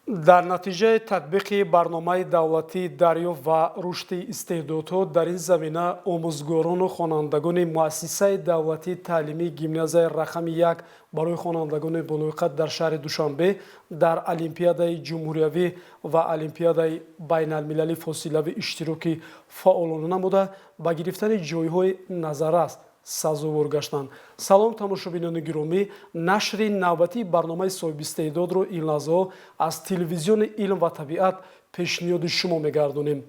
Дар натиҷаи татбиқи барномаи давлатии дарёфт ва рушди истеъдодҳо дар ин замина омӯзгорону хонандагони муассисаи давлатии таълимии гимназияи рақами 1 барои хонандагони болоиқат дар шаҳри Душанбе дар олимпиадаи ҷумҳуриявӣ ва олимпиадаи байналмилалии фосилавӣ иштироки фаъолона намуда, ба гирифтани ҷойҳои назаррас сазовор гаштанд. Салом, тамошобинони гиромӣ! Нашри навбатии барномаи соҳибистеъдодро ин лаҳзаҳо аз телевизиони «Илм ва табиат» пешниҳоди шумо мегардонем.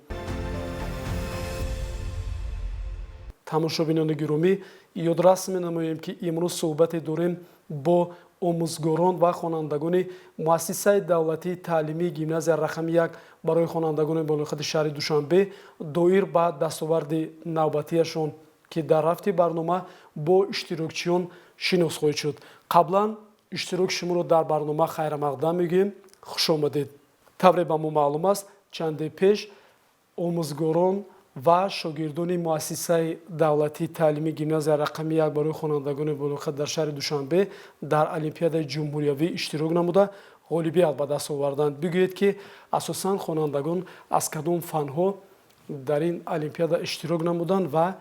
Тамошобинони гиромӣ, ёдрас менамоем, ки имрӯз суҳбате дорем бо омӯзгорон ва хонандагони муассисаи давлатии таълимии гимназия рақами 1 барои хонандагони болоиқати шаҳри Душанбе доир ба дастоварди навбатиашон, ки дар рафти барнома бо иштирокчиён шинос хоҳед шуд. Қаблан иштироки шуморо дар барнома хайрамақдам мегӯем, хушомадед. Тавре ба мо маълум аст, чанде пеш омӯзгорон ва шогирдони муассисаи давлатии таълимии гимназия рақами 1 барои хонандагони болоиқат дар шаҳри Душанбе дар олимпиадаи ҷумҳуриявӣ иштирок намуда, ғолибият ба даст оварданд. Бигӯед, ки асосан хонандагон аз кадом фанҳо дар ин олимпиада иштирок намуданд ва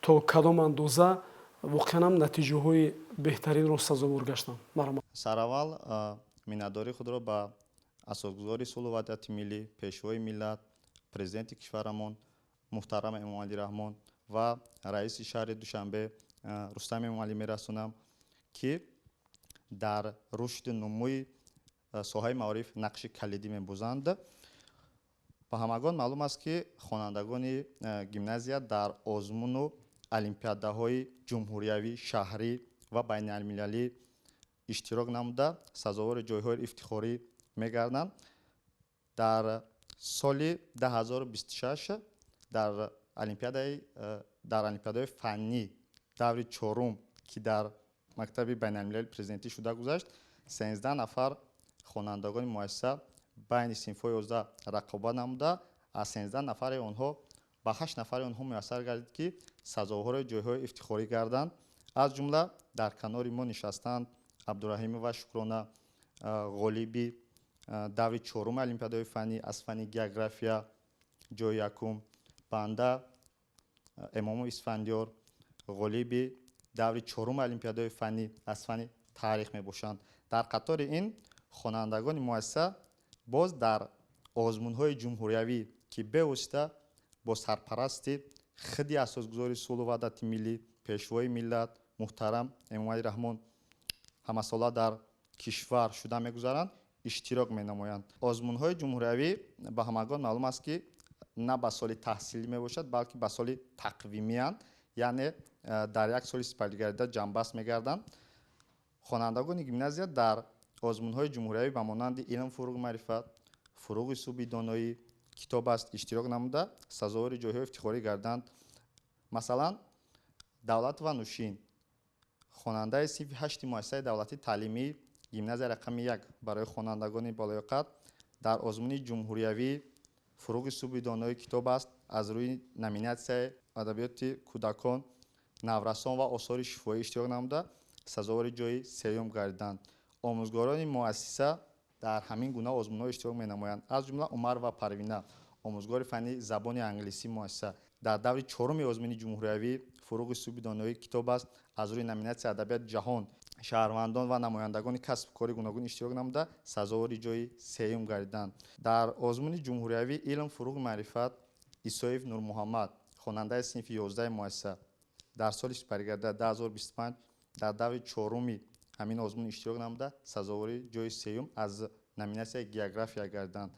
то кадом андоза воқеан ҳам натиҷаҳои беҳтаринро сазовор гаштанд. Марҳамат. Сараввал миннатдории худро ба асосгузори сулҳу ваҳдати миллӣ, пешвои миллат, президенти кишварамон муҳтарам Эмомалӣ Раҳмон ва раиси шаҳри Душанбе Рустам Эмомалӣ мерасонам, ки дар рушду нумӯи соҳаи маориф нақши калидӣ мебозанд. Ба ҳамагон маълум аст, ки хонандагони гимназия дар озмуну олимпиадаҳои ҷумҳуриявӣ, шаҳрӣ ва байналмилалӣ иштирок намуда, сазовори ҷойҳои ифтихорӣ мегарданд. Дар соли 2026 дар олимпиадаҳои фаннӣ даври чорум, ки дар мактаби байналмилалии президентӣ шуда гузашт, 13 нафар хонандагони муассиса байни синфҳои 11 рақобат намуда, аз 13 нафари онҳо ба ҳашт нафари онҳо муяссар гардид, ки сазовори ҷойҳои ифтихорӣ гарданд. Аз ҷумла дар канори мо нишастанд Абдураҳимова Шукрона, ғолиби даври чоруми олимпиадаҳои фаннӣ аз фанни география, ҷои якум, банда Эмомов Исфандиёр, ғолиби даври чоруми олимпиадаҳои фаннӣ аз фанни таърих мебошанд. Дар қатори ин хонандагони муассиса боз дар озмунҳои ҷумҳуриявӣ, ки бевосита бо сарпарасти худи асосгузори сулҳу ваҳдати миллӣ, пешвои миллат муҳтарам Эмомалӣ Раҳмон ҳамасола дар кишвар шуда мегузаранд, иштирок менамоянд. Озмунҳои ҷумҳуриявӣ ба ҳамагон маълум аст, ки на ба соли таҳсилӣ мебошад, балки ба соли тақвимиянд, яъне дар як соли сипаригардида ҷамъбаст мегарданд. Хонандагони гимназия дар озмунҳои ҷумҳуриявӣ ба монанди «Илм фуруғи маърифат», «Фуруғи субҳи доноӣ», «Китоб аст» иштирок намуда, сазовори ҷойҳои ифтихорӣ гарданд. Масалан, Давлатова Нушин, хонандаи синфи ҳашти муассисаи давлатии таълимии гимназия рақами 1 барои хонандагони болоёқат, дар озмуни ҷумҳуриявӣ «Фуруғи субҳи доноӣ», «Китоб аст» аз рӯи номинатсияи адабиёти кӯдакон, наврасон ва осори шифоӣ иштирок намуда, сазовори ҷои сеюм гардиданд. Омӯзгорони муассиса дар ҳамин гуна озмунҳо иштирок менамоянд. Аз ҷумла Умар ва Парвина, омӯзгори фанни забони англисии муассиса, дар даври чоруми озмуни ҷумҳуриявӣ «Фуруғи субҳи доноӣ», «Китоб аст» аз рӯи номинатсияи адабиёти ҷаҳон, шаҳрвандон ва намояндагони касбу кори гуногун иштирок намуда, сазовори ҷои сеюм гардиданд. Дар озмуни ҷумҳуриявӣ «Илм фуруғи маърифат» Исоев Нурмуҳаммад, хонандаи синфи 11-и муассиса, дар соли сипаригардида 2025 дар даври чоруми ҳамин озмун иштирок намуда, сазовори ҷои сеюм аз номинатсияи география гардиданд.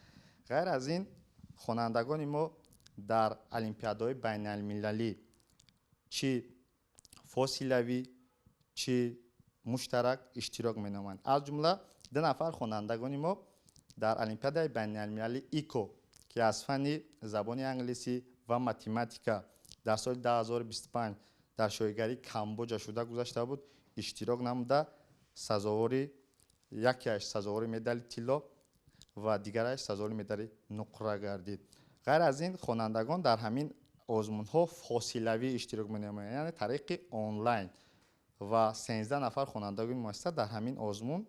Ғайр аз ин, хонандагони мо дар олимпиадаҳои байналмилалӣ, чӣ фосилавӣ, чӣ муштарак, иштирок менамоянд. Аз ҷумла ду нафар хонандагони мо дар олимпиадаи байналмилалии ИКО, ки аз фанни забони англисӣ ва математика дар соли 2025 дар шоҳигарии Камбоҷа шуда гузашта буд, иштирок намуда, сазовори якеаш сазовори медали тилло ва дигараш сазовори медали нуқра гардид. Ғайр аз ин, хонандагон дар ҳамин озмунҳо фосилавӣ иштирок менамоянд, яъне тариқи онлайн, ва 13 нафар хонандагони муассиса дар ҳамин озмун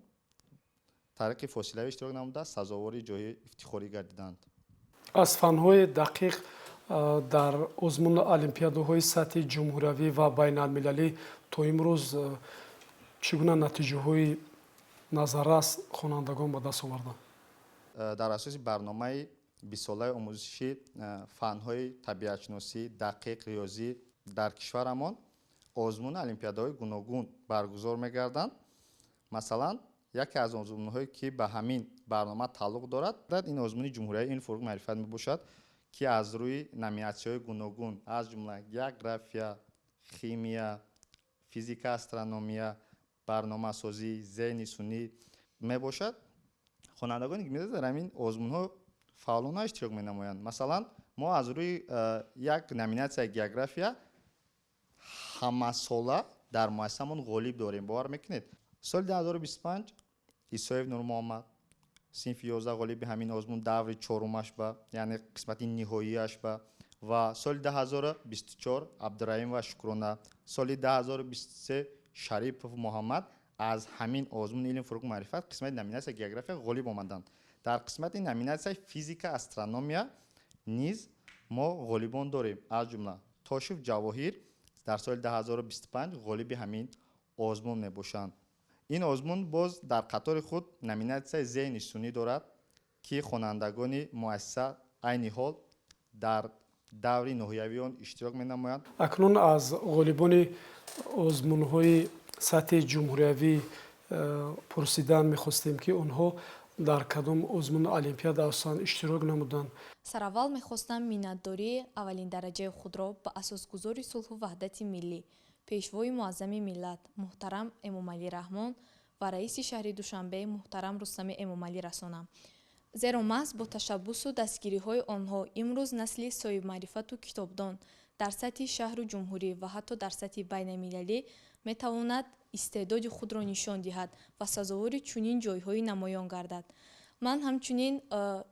Тариқи фосилавӣ иштирок намуда, сазовори ҷои ифтихорӣ гардиданд. Аз фанҳои дақиқ дар озмуну олимпиадаҳои сатҳи ҷумҳуриявӣ ва байналмилалӣ то имрӯз чӣ гуна натиҷаҳои назаррас хонандагон ба даст оварданд? Дар асоси барномаи бистсолаи омӯзиши фанҳои табиатшиносӣ, дақиқ, риёзӣ дар кишварамон озмуну олимпиадаҳои гуногун баргузор мегарданд. Масалан, яке аз озмунҳое, ки ба ҳамин барнома тааллуқ дорад, ин озмуни ҷумҳуриявии «Илм, фуруғи маърифат» мебошад, ки аз рӯи номинатсияҳои гуногун, аз ҷумла география, химия, физика, астрономия, барномасозӣ, зеҳни сунъӣ мебошад. Хонандагони гимназия дар ҳамин озмунҳо фаъолона иштирок менамоянд. Масалан, мо аз рӯи як номинатсияи география ҳамасола дар муассисамон ғолиб дорем, бовар мекунед? Соли 2025 Исоев Нурмуҳаммад, синфи 11, ғолиби ҳамин озмун даври чорумаш ба, яъне қисмати ниҳоияш ба, ва соли 2024 Абдураҳимова Шукрона, соли 2023 Шарипов Муҳаммад аз ҳамин озмуни «Илм, фуруғи маърифат» қисмати номинатсияи география ғолиб омаданд. Дар қисмати номинатсияи физика, астрономия низ мо ғолибон дорем, аз ҷумла Тошев Ҷавоҳир дар соли 2025 ғолиби ҳамин озмун мебошанд. Ин озмун боз дар қатори худ номинатсияи зеҳни сунъӣ дорад, ки хонандагони муассиса айни ҳол дар даври ноҳиявии он иштирок менамоянд. Акнун аз ғолибони озмунҳои сатҳи ҷумҳуриявӣ пурсидан мехостем, ки онҳо дар кадом озмуну олимпиада асосан иштирок намуданд. Сараввал мехостам миннатдории аввалиндараҷаи худро ба асосгузори сулҳу ваҳдати миллӣ, пешвои муаззами миллат муҳтарам Эмомалӣ Раҳмон ва раиси шаҳри Душанбе муҳтарам Рустами Эмомалӣ расонам, зеро маҳз бо ташаббусу дастгириҳои онҳо имрӯз насли соҳибмаърифату китобдон дар сатҳи шаҳру ҷумҳурӣ ва ҳатто дар сатҳи байналмилалӣ метавонад истеъдоди худро нишон диҳад ва сазовори чунин ҷойҳои намоён гардад. Ман ҳамчунин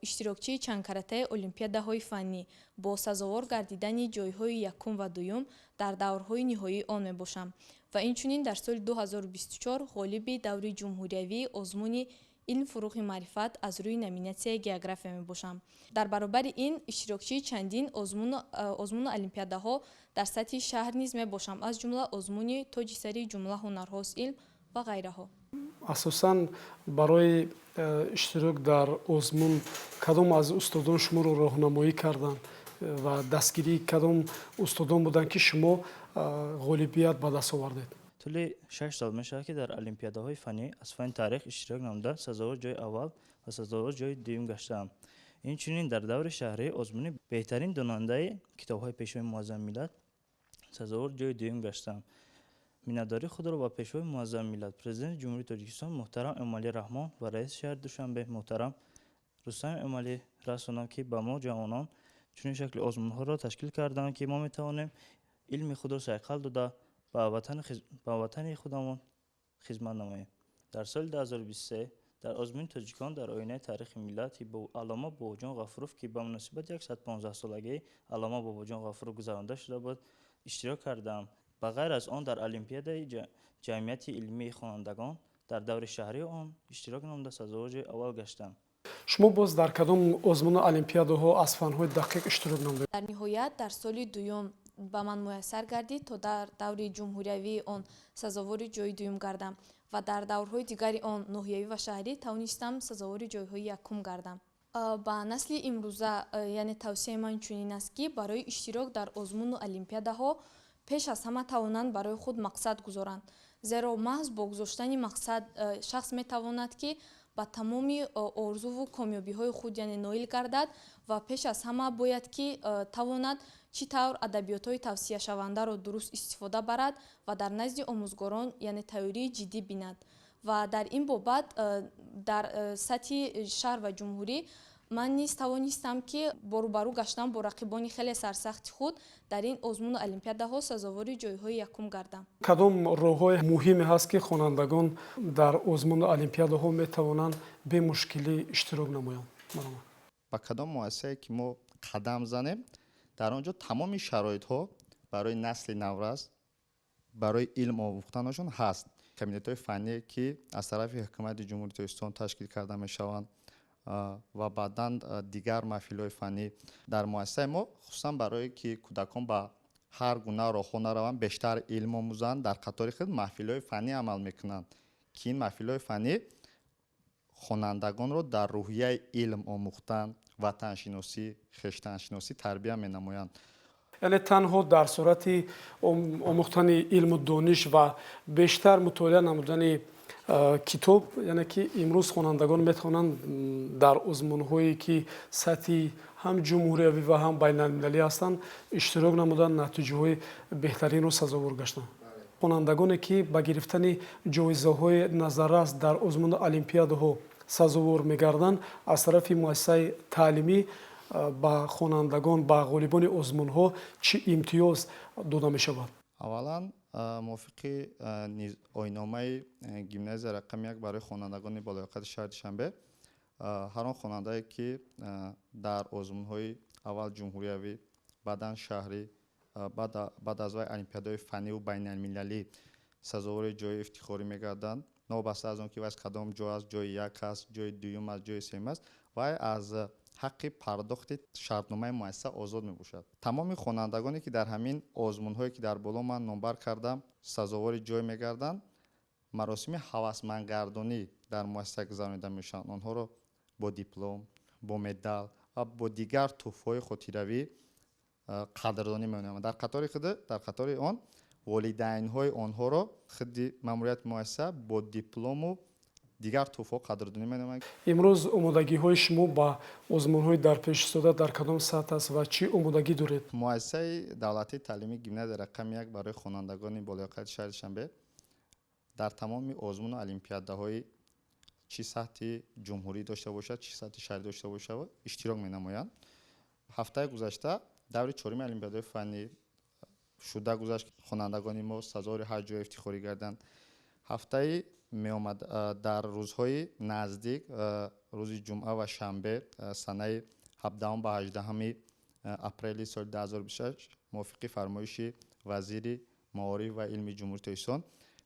иштирокчии чандкаратаи олимпиадаҳои фаннӣ бо сазовор гардидани ҷойҳои якум ва дуюм дар даврҳои ниҳоии он мебошам ва инчунин дар соли 2024 ғолиби даври ҷумҳуриявии озмуни «Илм, фуруғи маърифат» аз рӯи номинатсияи география мебошам. Дар баробари ин иштирокчии чандин озмуну олимпиадаҳо дар сатҳи шаҳр низ мебошам, аз ҷумла озмуни «Тоҷи сари ҷумла ҳунарҳост илм» ва ғайраҳо. Асосан барои иштирок дар озмун кадом аз устодон шуморо роҳнамоӣ карданд ва дастгирии кадом устодон буданд, ки шумо ғолибият ба даст овардед? Тӯли 6 сол мешавад, ки дар олимпиадаҳои фаннӣ аз фанни таърих иштирок намуда, сазовори ҷои аввал ва сазовори ҷои дуюм гаштаам. Инчунин дар даври шаҳрии озмуни «Беҳтарин донандаи китобҳои пешвои муаззами миллат» сазовори ҷои дуюм гаштаам. Миннатдории худро ба пешвои муаззами миллат, Президенти Ҷумҳурии Тоҷикистон муҳтарам Эмомалӣ Раҳмон ва раиси шаҳри Душанбе муҳтарам Рустами Эмомалӣ расонам, ки ба мо ҷавонон чунин шакли озмунҳоро ташкил карданд, ки мо метавонем илми худро сайқал дода, ба ватани худамон хизмат намоем. Дар соли 2023 дар озмуни «Тоҷикон дар оинаи таърихи миллат» бо аллома Бобоҷон Ғафуров, ки ба муносибати 115-солагии аллома Бобоҷон Ғафуров гузаронида шуда буд, иштирок кардам. Ба ғайр аз он, дар олимпиадаи ҷамъияти илмии хонандагон дар даври шаҳрии он иштирок намуда, сазовори ҷои аввал гаштам. Шумо боз дар кадом озмуну олимпиадаҳо аз фанҳои дақиқ иштирок намудед? Дар ниҳоят дар соли дуюм ба ман муяссар гардид, то дар даври ҷумҳуриявии он сазовори ҷои дуюм гардам ва дар даврҳои дигари он, ноҳиявӣ ва шаҳрӣ, тавонистам сазовори ҷойҳои якум гардам. Ба насли имрӯза, яъне тавсияи ман чунин аст, ки барои иштирок дар озмуну олимпиадаҳо пеш аз ҳама тавонанд барои худ мақсад гузоранд, зеро маҳз бо гузоштани мақсад шахс метавонад, ки ба тамоми орзуву комёбиҳои худ, яъне ноил гардад, ва пеш аз ҳама бояд, ки тавонад чӣ тавр адабиётҳои тавсияшавандаро дуруст истифода барад ва дар назди омӯзгорон, яъне тайёрии ҷиддӣ бинад. Ва дар ин бобат дар сатҳи шаҳр ва ҷумҳурӣ ман низ тавонистам, ки бо рӯбарӯ гаштан бо рақибони хеле сарсахти худ дар ин озмуну олимпиадаҳо сазовори ҷойҳои якум гардам. Кадом роҳҳои муҳиме ҳаст, ки хонандагон дар озмуну олимпиадаҳо метавонанд бемушкилӣ иштирок намоянд? Ба кадом муассисае ки мо қадам занем, дар он ҷо тамоми шароитҳо барои насли наврас, барои илм омӯхтанашон ҳаст. Кабинетҳои фанние, ки аз тарафи ҳукумати Ҷумҳурии Тоҷикистон ташкил карда мешаванд, ва баъдан дигар маҳфилҳои фаннӣ дар муассисаи мо, хусусан барое ки кӯдакон ба ҳар гуна роҳҳо нараванд, бештар илм омӯзанд, дар қатори худ маҳфилҳои фаннӣ амал мекунанд, ки ин маҳфилҳои фаннӣ хонандагонро дар рӯҳияи илм омӯхтан, ватаншиносӣ, хештаншиносӣ тарбия менамоянд. Яъне танҳо дар сурати омӯхтани илму дониш ва бештар мутолиа намудани китоб, яъне ки имрӯз хонандагон метавонанд дар озмунҳое, ки сатҳи ҳам ҷумҳуриявӣ ва ҳам байналмилалӣ ҳастанд, иштирок намуданд, натиҷаҳои беҳтаринро сазовор гаштанд. Хонандагоне, ки ба гирифтани ҷоизаҳои назаррас дар озмуну олимпиадаҳо сазовор мегарданд, аз тарафи муассисаи таълимӣ ба хонандагон, ба ғолибони озмунҳо чӣ имтиёз дода мешавад? Аввалан, мувофиқи оинномаи гимназия рақами 1 барои хонандагони болаёқати шаҳри Душанбе, ҳар он хонандае, ки дар озмунҳои аввал ҷумҳуриявӣ, баъдан шаҳрӣ, баъд аз вай олимпиадаҳои фанниву байналмилалӣ сазовори ҷои ифтихорӣ мегарданд, новобаста аз он ки вай аз кадом ҷо аст, ҷои як аст, ҷои дуюм аст, ҷои сеюм аст, вай аз ҳаққи пардохти шартномаи муассиса озод мебошад. Тамоми хонандагоне, ки дар ҳамин озмунҳое, ки дар боло ман номбар кардам, сазовори ҷой мегарданд, маросими ҳавасмандгардонӣ дар муассиса гузаронида мешаванд. Онҳоро бо диплом, бо медал ва бо дигар тӯҳфаҳои хотиравӣ қадрдонӣ менамоянд. Дар қатори худ, дар қатори он волидайнҳои онҳоро худи маъмурияти муассиса бо диплому дигар тӯҳфаҳо қадрдонӣ менамоянд. Имрӯз омодагиҳои шумо ба озмунҳои дарпешистода дар кадом сатҳ аст ва чӣ омодагӣ доред? Муассисаи давлатии таълимии гимназия рақами 1 барои хонандагони болаёқати шаҳри Душанбе дар тамоми озмуну олимпиадаҳои, чӣ сатҳи ҷумҳурӣ дошта бошад, чӣ сатҳи шаҳрӣ дошта бошад, иштирок менамоянд. Ҳафтаи гузашта даври чоруми олимпиадаҳои фаннӣ шуда гузашт. Хонандагони мо сазовори ҳар ҷои ифтихорӣ гарданд. Ҳафтаи меомад, дар рӯзҳои наздик, рӯзи ҷумъа ва шанбе, санаи 17 ба 18 апрели соли 2026, мувофиқи фармоиши вазири маориф ва илми Ҷумҳурии Тоҷикистон,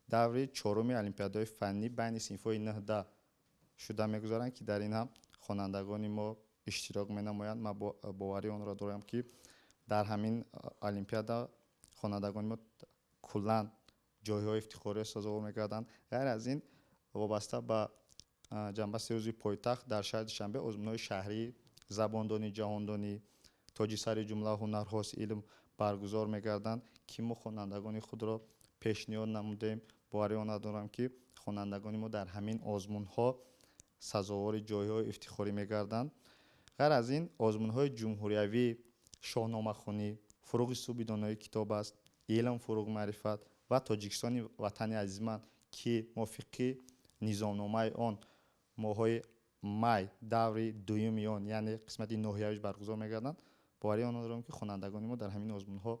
даври чоруми олимпиадаҳои фаннӣ байни синфҳои 9-10 шуда мегузаранд, ки дар ин ҳам хонандагони мо иштирок менамоянд. Ман боварии онро дорам, ки дар ҳамин олимпиада хонандагони мо куллан ҷойҳои ифтихориро сазовор мегарданд. Ғайр аз ин, вобаста ба ҷанбаси рӯзи пойтахт, дар шаҳри Душанбе озмунҳои шаҳрии забондонӣ, ҷаҳондонӣ, тоҷи сари ҷумла ҳунарҳост илм баргузор мегарданд, ки мо хонандагони худро пешниҳод намудем. Боварӣ он дорам, ки хонандагони мо дар ҳамин озмунҳо сазовори ҷойҳои ифтихорӣ мегарданд. Ғайр аз ин, озмунҳои ҷумҳуриявӣ шоҳномахонӣ, фуруғи субҳи донои китоб аст, илм фуруғ маърифат ва Тоҷикистони ватани азизман, ки мувофиқи низомномаи он моҳҳои май даври дуюми он, яъне қисмати ноҳиявиш баргузор мегарданд, боварӣ он дорам, ки хонандагони мо дар ҳамин озмунҳо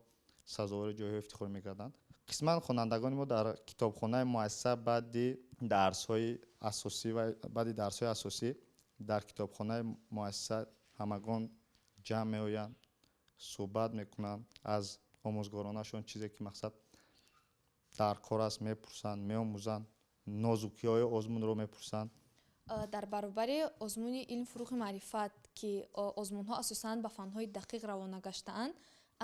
сазовори ҷойҳои ифтихорӣ мегарданд. Қисман хонандагони мо дар китобхонаи муассиса баъди дарсҳои асосӣ ва баъди дарсҳои асосӣ дар китобхонаи муассиса ҳамагон ҷамъ меоянд, суҳбат мекунанд, аз омӯзгоронашон чизе ки мақсад дар кор аст мепурсанд, меомӯзанд, нозукиҳои озмунро мепурсанд. Дар баробари озмуни илм фуруғи маърифат, ки озмунҳо асосан ба фанҳои дақиқ равона гаштаанд,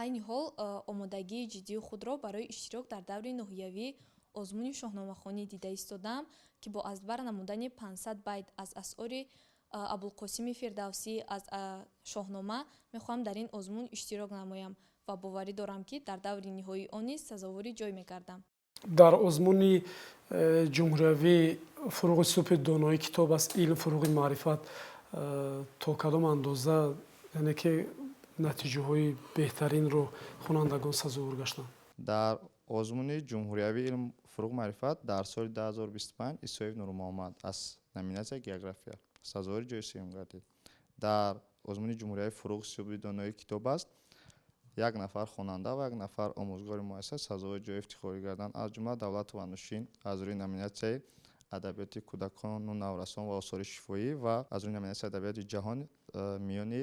айни ҳол омодагии ҷиддии худро барои иштирок дар даври ноҳиявии озмуни шоҳномахонӣ дида истодаам, ки бо аз бар намудани 500 байт аз асъори Абулқосими Фирдавсӣ аз Шоҳнома мехоҳам дар ин озмун иштирок намоям ва боварӣ дорам, ки дар даври ниҳоии он низ сазовори ҷой мегардам. Дар озмуни ҷумҳуриявии фуруғи субҳи донои китоб аст, илм фуруғи маърифат, то кадом андоза, яъне ки натиҷаҳои беҳтаринро хонандагон сазовор гаштанд? Дар озмуни ҷумҳуриявии илм фуруғ маърифат дар соли 2025 Исоев Нурмуҳаммад аз номинатсияи география сазовори ҷои сеюм гардид. Дар озмуни ҷумҳуриявии фуруғи субҳи донои китоб аст, як нафар хонанда ва як нафар омӯзгори муассиса сазовори ҷои ифтихорӣ гарданд, аз ҷумла Давлатова Нушин аз рӯи номинатсияи адабиёти кӯдакону наврасон ва осори шифоӣ ва аз рӯи номинатсияи адабиёти ҷаҳон миёни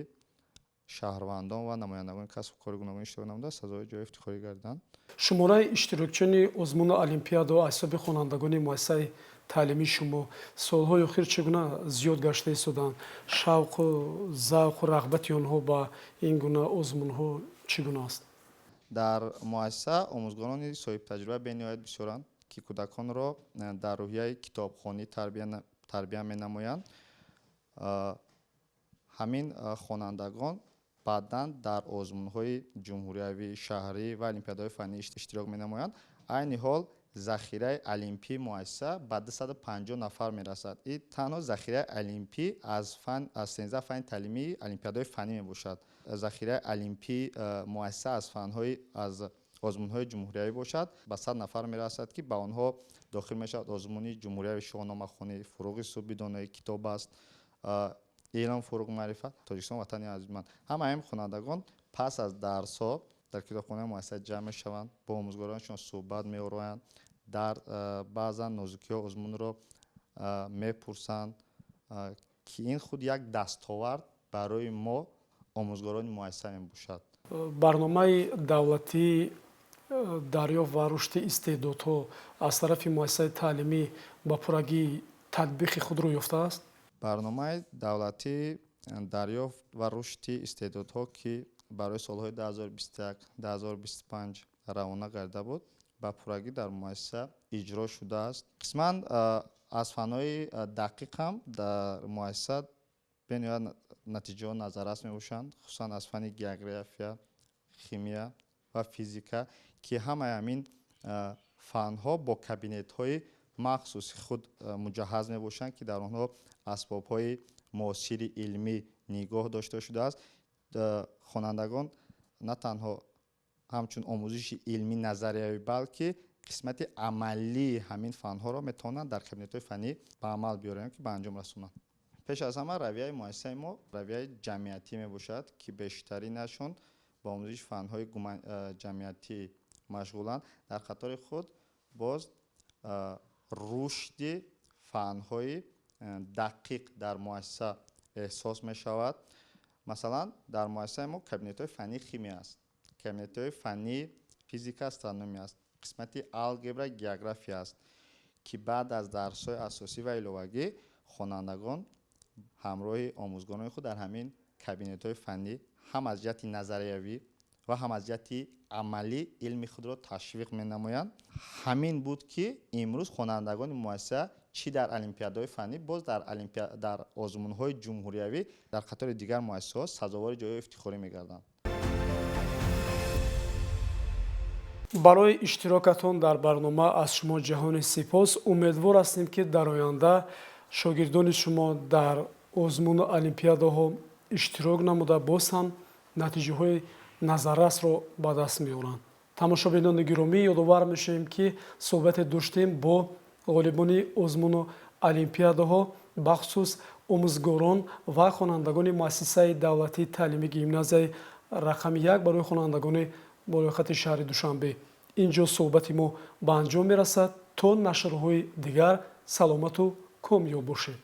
Шаҳрвандон ва намояндагони касбу кори гуногун иштирок намуда, сазовори ҷои ифтихорӣ гардиданд. Шумораи иштирокчиёни озмуну олимпиадаҳо аз ҳисоби хонандагони муассисаи таълимии шумо солҳои охир чӣ гуна зиёд гашта истоданд? Шавқу завқу рағбати онҳо ба ин гуна озмунҳо чӣ гуна аст? Дар муассиса омӯзгорони соҳибтаҷриба бениҳоят бисёранд, ки кӯдаконро дар рӯҳияи китобхонӣ тарбия менамоянд. Ҳамин хонандагон баъдан дар озмунҳои ҷумҳуриявӣ, шаҳрӣ ва олимпиадаҳои фаннӣ иштирок менамоянд. Айни ҳол захираи олимпии муассиса ба 250 нафар мерасад. Ин танҳо захираи олимпӣ аз 13 фанни таълимии олимпиадаҳои фаннӣ мебошад. Захираи олимпии муассиса аз озмунҳои ҷумҳуриявӣ бошад, ба 100 нафар мерасад, ки ба онҳо дохил мешавад озмуни ҷумҳуриявии шоҳномахонӣ, фуруғи субҳи донои китоб аст, илм, фуруғ, маърифат, Тоҷикистон ватани азизи ман. Ҳамаи ин хонандагон пас аз дарсҳо дар китобхонаи муассиса ҷамъ мешаванд, бо омӯзгоронашон суҳбат меороянд, дар баъзан нозукиҳо озмунро мепурсанд, ки ин худ як дастовард барои мо омӯзгорони муассиса мебошад. Барномаи давлатии дарёфт ва рушди истеъдодҳо аз тарафи муассисаи таълимӣ ба пуррагӣ татбиқи худро ёфтааст? Барномаи давлатии дарёфт ва рушди истеъдодҳо, ки барои солҳои 2021 2025 равона гардида буд, ба пуррагӣ дар муассиса иҷро шудааст. Қисман аз фанҳои дақиқ ҳам дар муассиса бениҳоят натиҷаҳо назаррас мебошанд, хусусан аз фанни география, химия ва физика, ки ҳамаи ҳамин фанҳо бо кабинетҳои махсуси худ муҷаҳҳаз мебошанд, ки дар онҳо асбобҳои муосири илмӣ нигоҳ дошта шудааст. Хонандагон на танҳо ҳамчун омӯзиши илмӣ назариявӣ, балки қисмати амалии ҳамин фанҳоро метавонанд дар кабинетҳои фаннӣ ба амал биёранд, ки ба анҷом расонанд. Пеш аз ҳама равияи муассисаи мо равияи ҷамъиятӣ мебошад, ки бештаринашон ба омӯзиши фанҳои ҷамъиятӣ машғуланд. Дар қатори худ боз рушди фанҳои дақиқ дар муассиса эҳсос мешавад. Масалан, дар муассисаи мо кабинетҳои фаннии химия аст, кабинетҳои фаннии физика, астрономия аст, қисмати алгебра, география аст, ки баъд аз дарсҳои асосӣ ва иловагӣ хонандагон ҳамроҳи омӯзгорони худ дар ҳамин кабинетҳои фаннӣ ҳам аз ҷиҳати назариявӣ ва ҳам аз ҷиҳати амалӣ илми худро ташвиқ менамоянд. Ҳамин буд, ки имрӯз хонандагони муассиса чӣ дар олимпиадаҳои фаннӣ, боз дар озмунҳои ҷумҳуриявӣ дар қатори дигар муассисаҳо сазовори ҷойҳои ифтихорӣ мегарданд. Барои иштирокатон дар барнома аз шумо ҷаҳони сипос. Умедвор ҳастем, ки дар оянда шогирдони шумо дар озмуну олимпиадаҳо иштирок намуда, боз ҳам натиҷаҳои назаррасро ба даст меоранд. Тамошобинони гиромӣ, ёдовар мешавем, ки суҳбате доштем бо ғолибони озмуну олимпиадаҳо, бахусус омӯзгорон ва хонандагони муассисаи давлатии таълимии гимназияи рақами 1 барои хонандагони болояхати шаҳри Душанбе. Инҷо суҳбати мо ба анҷом мерасад. То нашрҳои дигар саломату комёб бошед.